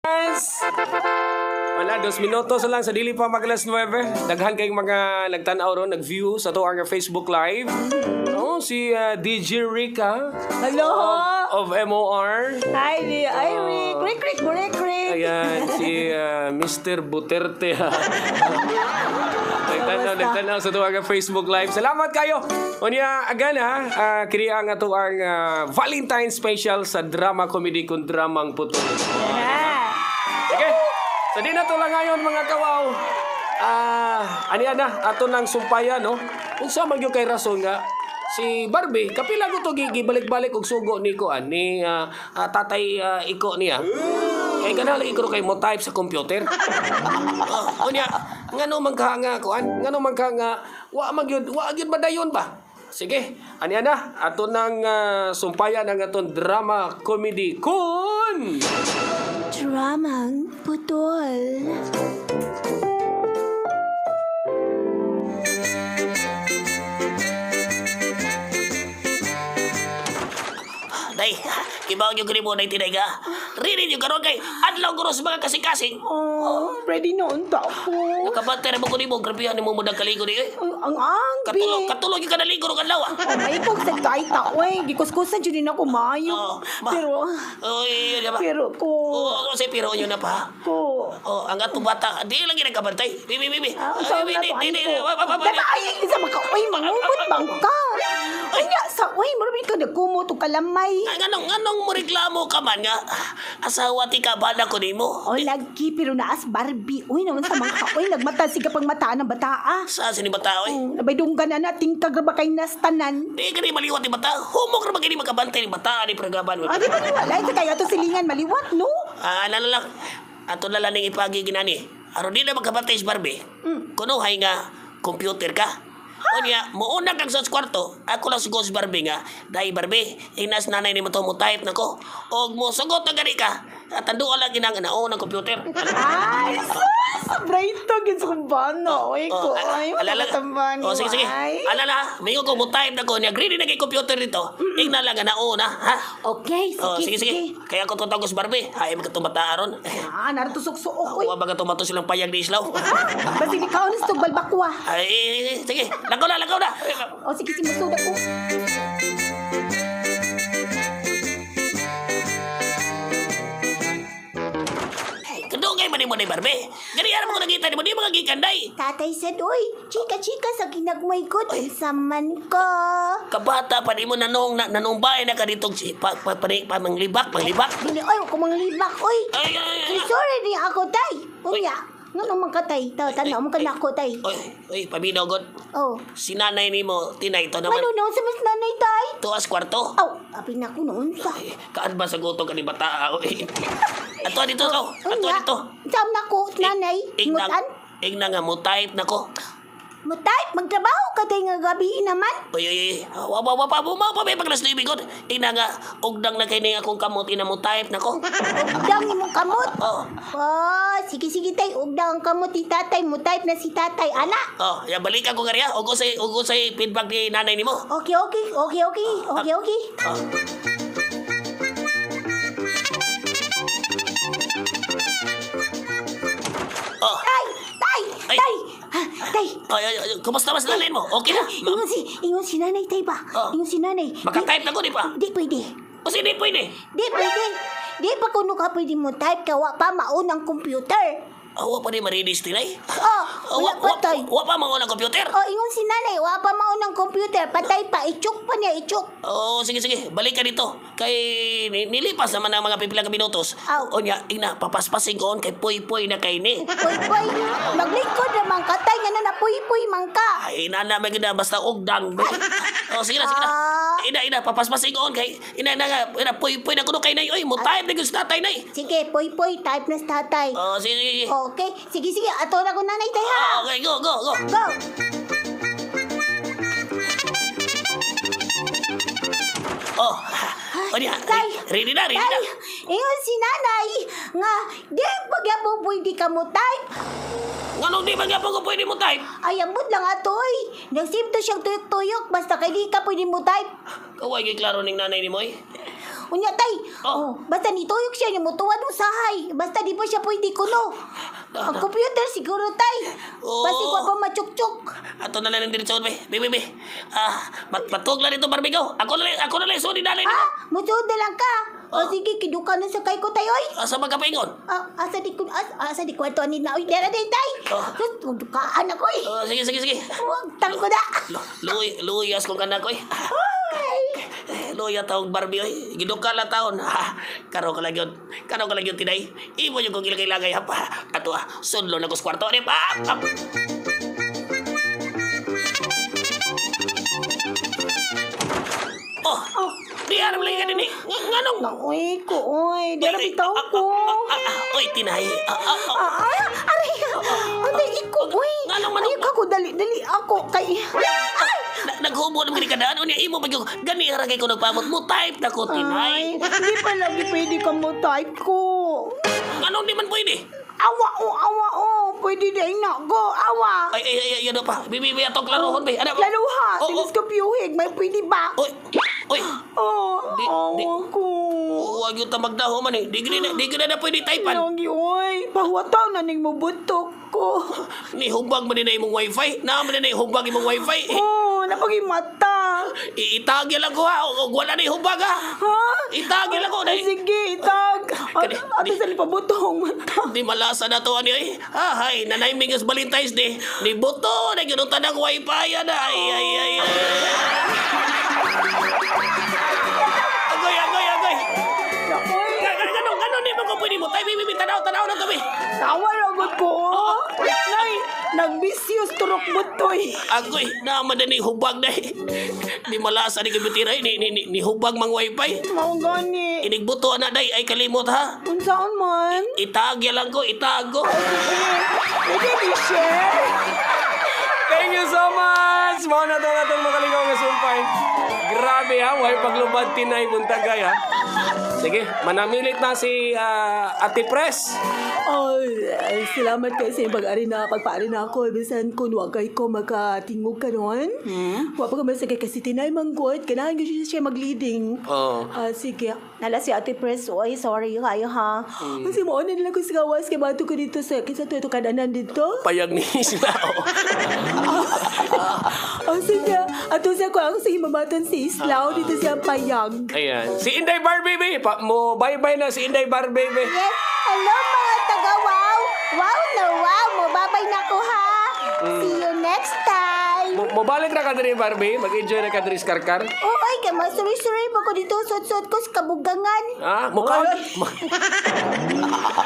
Yes! Wala, 2 minutos lang sa dili pa mag alas 9. Daghan kayong mga nagtan-aw ron, nag-view sa ato ang Facebook Live. Oh, si DJ Rica Hello! of MOR. Hi, ay, Rick! Rick, Rick, Rick, Rick! Ayan, si Mr. Buterte. Nagtanaw, nagtanaw sa tuwang Facebook Live. Salamat kayo! Unya, again ha, kini ang ato ang Valentine special sa drama comedy kun dramang putol. Yeah. Sige. Sa di na to lang ngayon mga kawaw. Ani na ato nang sumpayan no. Unsa man gyud kay rason nga si Barbie kapila ko to gibalik-balik og sugo ni kuan ni tatay Iko niya. Kay kana lagi ko kay mo type sa computer. Oh, unya ngano man ka nga kuan, ngano man ka nga wa man gyud wa gyud madayon ba? Sige, ani na ato nang sumpayan ang aton drama comedy kun Dramang putol. Day, kibaw nyo gani mo na itinay ka. Rinin nyo karon kay adlaw guro sa mga kasing-kasing. Oh, ready noon ta ako. Nakabantay na mo ko nimo, grabehan ni mo mo kaligo ni. Eh. Ang angbi. Katulog, katulog yung kanaligo ro kadlaw ah. Oh, may ikog sa tay ta, oy. Gikuskusan jud din ako maayo. Oh, ma- Pero, Oy, yun ba? pero ko, Oo, oh, say pero yun na pa. ko. Oh, ang atong bata, di lang ginagkabantay. Bibi, bibi. Ah, unsa Ay, na di, to, di, ay di, ko. wa, wa, wa, wa. Daga, ay, isa maka, oy, mangumot bang ka? Unya, sa, oy, marami ka nagkumot o kalamay. Ay, Nganong mo reklamo ka man nga? Asawa ti ka bala ko nimo. Oh, lagi, pero naas Barbie. Uy, naman sa mga ka, oy, nagmata, siga pang mataan ng bata, ah. Sa sini bata oy? Oh, nabay dunggan na na, tingkag ra ba kay nastanan? Di ka ni maliwat ni bata. Humok ra ba kini makabantay ni bata ni pregaban. Ah, di ba ni wala? Sa kaya to silingan maliwat, no? Ah, ano lang. Ato na lang ning ipagi ginani. Aron di na magkabantay si Barbie. Kunuhay nga computer ka. Unya, muuna kag sa kwarto, ako lang sugot si Barbie nga. Dai Barbie, inas nanay ni mo to mo type nako. Og mo sugot na gani ka. At tanduan lang ginang naon ang computer. Ay, sus! Bright to, gid sa kumbano. Oy, ko, ay, matatamban. Oh, sige, sige. Alala, mingo ko mo type nako niya. Green na kay computer dito. Igna lang nga nauna, ha? Okay, sige, Oh, sige, sige. Kaya ako tutawag si Barbie. Hay magkatumata aron. Ah, narito suksuok, oy. Wa ba tumato silang payag ni Islaw? Ah, basta ikaw na sa balbakwa. Ay, sige. Lakaw na, lakaw na. O, sige, sige, masuda ko. Kadugay man nimo ni Barbie. Gani ara mo ko nakita nimo di mga gikanday. Tatay said, uy, chika-chika sa ginagmay ko, saman ko. Kabata pa nimo nanong na, nanumbay na ka dito si pa pa pa, pa manglibak, manglibak. Dili, oy, kung manglibak, oy. Ay, ay, ay. Sorry ni ako, tay. Unya, nga naman ka, tay. Tanaw mo ka na ako, tay. Oy, oy, paminaw god. Oh. Si nanay nimo tinay to naman. Ano noon sa mas nanay, tay? Tuas kwarto. Aw, abi na ko noon sa. Ay, Kaan ba sa guto ka ni bata? Oy. Ato dito to. Ato Unya, dito. Sam na ko, nanay. Igna, Ngutan. igna nga mo type nako. Mo type, magtrabaho ka tay nga gabi naman. Oy, oy, oy. Wa wa wa pa mo pa may paglas ni god. Igna nga ugdang na kay ni akong kamot ina mo type nako. Ugdang imong kamot. Oh. Oh, sige sige tay, ugdang ang kamot ni tatay. Mo type na si tatay, ana. Oh, ya balikan ko gariya. Ugo say feedback ni nanay nimo. Okay, okay, okay, okay, okay, okay. Oh. Oh. Tay, tay, Ay. tay, Ah, tay. Ay, ay, ay, kumusta mas nanay mo? Okay na? Ingon si nanay tay ba? Oh. Ingon si nanay. Maka-type na ko di pa. Di pwede. O sige, di pwede. Di pwede. Di pa kuno ka pwede mo type ka wa pa maon ang computer. Awa pa ni Marinis tinay. Oh, wala pa tay. Wa pa mga ng computer. Oh, ingon si nanay, wa pa maon ang computer. Patay pa, ichok pa niya, ichok. Oo, sige, sige. Balik ka dito. Kay nilipas naman ang mga pipila ka minutos. Aw. O niya, ina, papaspasin ko on kay puy-puy na kay ni. Puy puy, maglingkod naman ka tay nga na puy puy man ka. Ay, ina na, may gina, basta ugdang. Oh, sige na, sige na. Ah. Ina, ina, papaspasin ko on kay, ina, ina, nga, ina, puy-puy na kuno kay nay. Oy, mo type na gyud sa tatay nay. Sige, puy puy, type na sa tatay. Oh, sige, sige. sige. Okay, sige sige, ato na ko nanay tay ha. Ah, okay, go, go, go. Go. Oh, o niya, Tay! ready na, ready na. Tay, ingon si nanay nga di pagyapon pwede ka mo type. Nganong di man gyapon ko pwede mo type? Ay, ambot lang atoy. Nagsimto siyang tuyok-tuyok basta kay di ka pwede mo type. Kaway kay klaro ning nanay ni Moy. Unya tay. Oh. Oh, basta nituyok siya niya mutuwad usahay. Basta di pa siya pwede kuno. Ang computer siguro tay. Oo. Basi wa pa matsuktsuk. Ato na lang diretso be. Be, be, be. Ah, matug lang dito Barbie go. Ako na lang sudi dali Ha? nimo. Mutuod na lang ka. O Oh. sige, kiduka na sa kay ko tay oy. Asa magkapaingon? Ah, asa di ko asa di kwarto ani na oy. Dara day tay. Oh. Sus, dukaan ako oy. Oh, sige, sige, sige. Huwag tang ko na. Luy, luyas kong anak oy. Ay. Luya taong Barbie oy. Giduka lang taon. Ha, karon ka lang yun. Karon ka lang yun tinay. Imo yung kong ilagay-lagay ha pa. Ato ah, sudlo na ko sa kwarto. Ani pa. Ah, ah. Oh, di alam lagi ka din eh. Nganong? Uy, ko, uy. Di na bitaw ko. Ah, ah, oy, tinay. Ah, ah, ah. Ah, ah, aray. Aray, iko, uy. Nganong manok? Ay, kako, dali, dali ako. Kay, ay! Naghubo naman ka daan. Unya, imo ba yung gani ra kay ko nagpamot mo type na ko tinay. Ay, hindi pa lagi pwede ka mo type ko. Nganong di man pwede? Awa, oh, awa, oh. Pwede din na ko, awa. Ay, ay, ay, ay, ano pa? Bibi, bi, atong klarohon, bi. Ano? Laluha, Oh, oh. teleskopyuhig, may pwede ba? Oy, oy. Oh, Di- di- awa ko. Huwag yung tamagdaho man eh. Di gini na pwede typean. Lagi, oy. Pahuwataw na ning mubutok ko. Ni hubag man din na imong wifi. Naa man din na hubag imong wifi. Eh, Oh, napagimata. Itagya lang ko ha. O, wala na hubag ha. Ha? Itagya lang ko. Ay, Dai. sige, itag. Kani- Ato sa lipabutong mata. Di malasa na to ani ay. Ah, hay, nanay mingas Valentine's Day. Ni buto na gyud ang wifi ana. Ay ay ay. Ay. Agoy, agoy, agoy. Oy, Ganun, ganun, di mo ko pwede mo. Tay, bibi, tanaw, tanaw na to, bi. tawa ragod ko. Nay, nagbisyos turok butoy. Agoy, naman na ni hubag na eh. Di malasa ni kabitira, ni, ni, ni, ni hubag mang wifi. Mao gani. Inigbuto na day, ay kalimot ha. Unsaon man? Itagya lang ko, itago. Pwede ni share. Thank you so much! Mao na to na itong makalingaw nga sumpay. Grabe ha, way paglubad tinay buntagay ha. Sige, manamilit na si Ate Pres. Oh, eh, salamat kay sa pag-ari na pagpaari na ako. Bisan kung wa kay ko makatingog karon. Wa pa ka man sa kay kasi tinay manggod kailangan gyud siya mag-leading. Oo. Ah, sige. Nala si Ate Pres, oy, sorry kayo ha. Kasi mo na lang ko sa gawas kay bato ko dito sa kinsa to ito kadanan dito. Payag ni sila. Oh. Oh, sige. Ato sa ko ang sa himamatan si Islao dito sa payag. Ayan. Si Inday Barbie, be. Pa, mo bye-bye na si Inday Barbie, be. Yes, hello mga taga wow. Wow na wow, mababay na ko ha. See you next time. Mo, mobalik na ka diri, Barbie. Mag-enjoy na ka diri sa Karkar. Oh, ay, kay masuri-suri pa ko dito, suot-suot ko sa kabugangan. Ha? Mukha.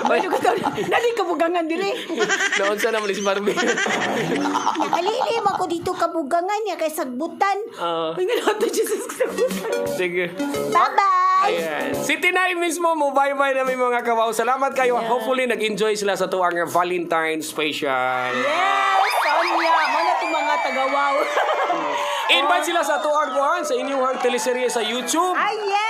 Ay, Ano ka to? Dali ka bugangan diri. naon sa naman ni si Barbie. Nakalilim ako dito kabugangan niya kay sagbutan. Ah, Ay, nga nato Jesus kasagutan. sige. Bye-bye. Ayan. Si Tinay mismo mo bye-bye na may mga kawaw. Salamat kayo. Hopefully nag-enjoy sila sa tuwang Valentine special. Yes, Sonia. Mana itong mga tagawaw. Invite sila sa tuwang kuhan sa inyong teleserye sa YouTube. Ay, yes!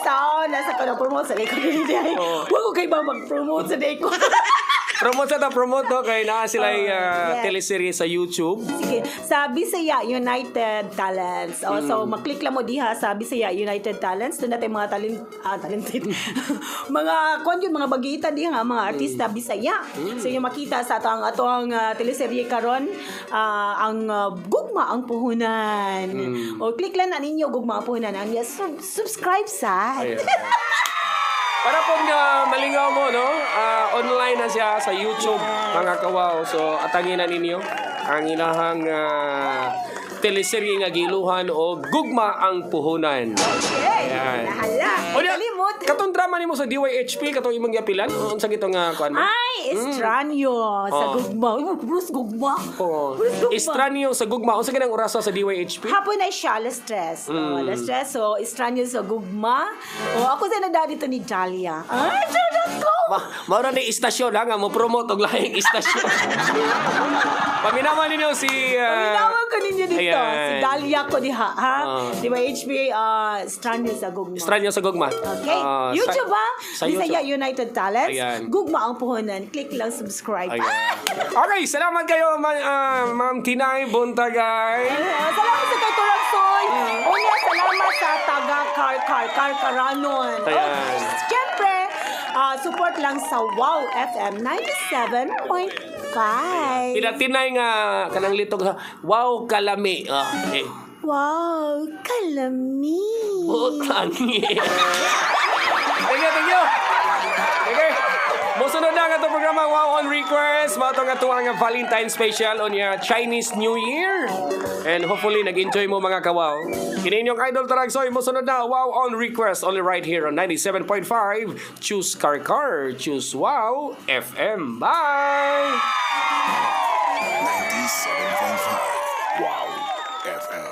So, nasa ko na promote sa day ko. Oo. Huwag ko kayo ba mag-promote sa day ko. Promote sa ta promote no kay naa sila yes. teleserye sa YouTube. Sige, sa Bisaya United Talents. Oh, so maklik lang mo diha sa Bisaya United Talents. Doon natin mga talent talented. Mga kon yun mga bagitan diha nga mga artista Bisaya. So yung makita sa ato ang teleserye karon ang Gugma ang Puhunan. O click lang na ninyo Gugma ang Puhunan. Ang yes, subscribe sa. Ayan. Para po nga malingaw mo, no? Ah, online na siya sa YouTube, mga kawaw. So, atangin na ninyo ang ilahang teleserye nga giluhan o Gugma ang Puhunan. Ayan. Hala, O diya, kalimot. katong drama nimo sa DYHP, katong imong giapilan, unsa gito nga kuan mo? Ay, estranyo sa Oh. Gugma. Uy, Bruce Gugma. Oo. Bruce Gugma. Estranyo sa Gugma. Unsa ganang orasa sa DYHP? Hapon ay siya, alas tres. Oh, alas tres. So, estranyo sa Gugma. Oh, ako sa nada dito ni Jalia. Ay, charot ko! Mao ra ni istasyon ha nga mo promote og lahing istasyon. Paminawan ninyo si Paminawan ko ninyo dito. Ayan. Si Dahlia ko diha, ha? Ah. Di ba HBA Stranyo sa Gugma. Stranyo sa Gugma. Okay. Ah, YouTube ha? sa Bisaya YouTube. United Talents. Ayan. Gugma ang puhunan. Click lang subscribe. Ayan. Okay, salamat kayo, Ma'am Tinay Buntagay. Ah, salamat sa kay Turang Soy. Una, salamat sa taga Car Car Car Caranon. Ayan. Oh, siyempre, support lang sa Wow FM 97.5. Pinatinay nga kanang litog sa wow kalami. Ah, eh. Wow, kalami. Putang. Thank you, thank you. Okay. Mosunod na ang atong programa Wow on Request. Mao tong ato ang Valentine special unya Chinese New Year. And hopefully nag-enjoy mo, mga kawaw. Kini inyong idol Taragsoy. Mosunod na Wow on Request only right here on 97.5. Choose Car Car, choose Wow FM. Bye. 97.5 Wow FM.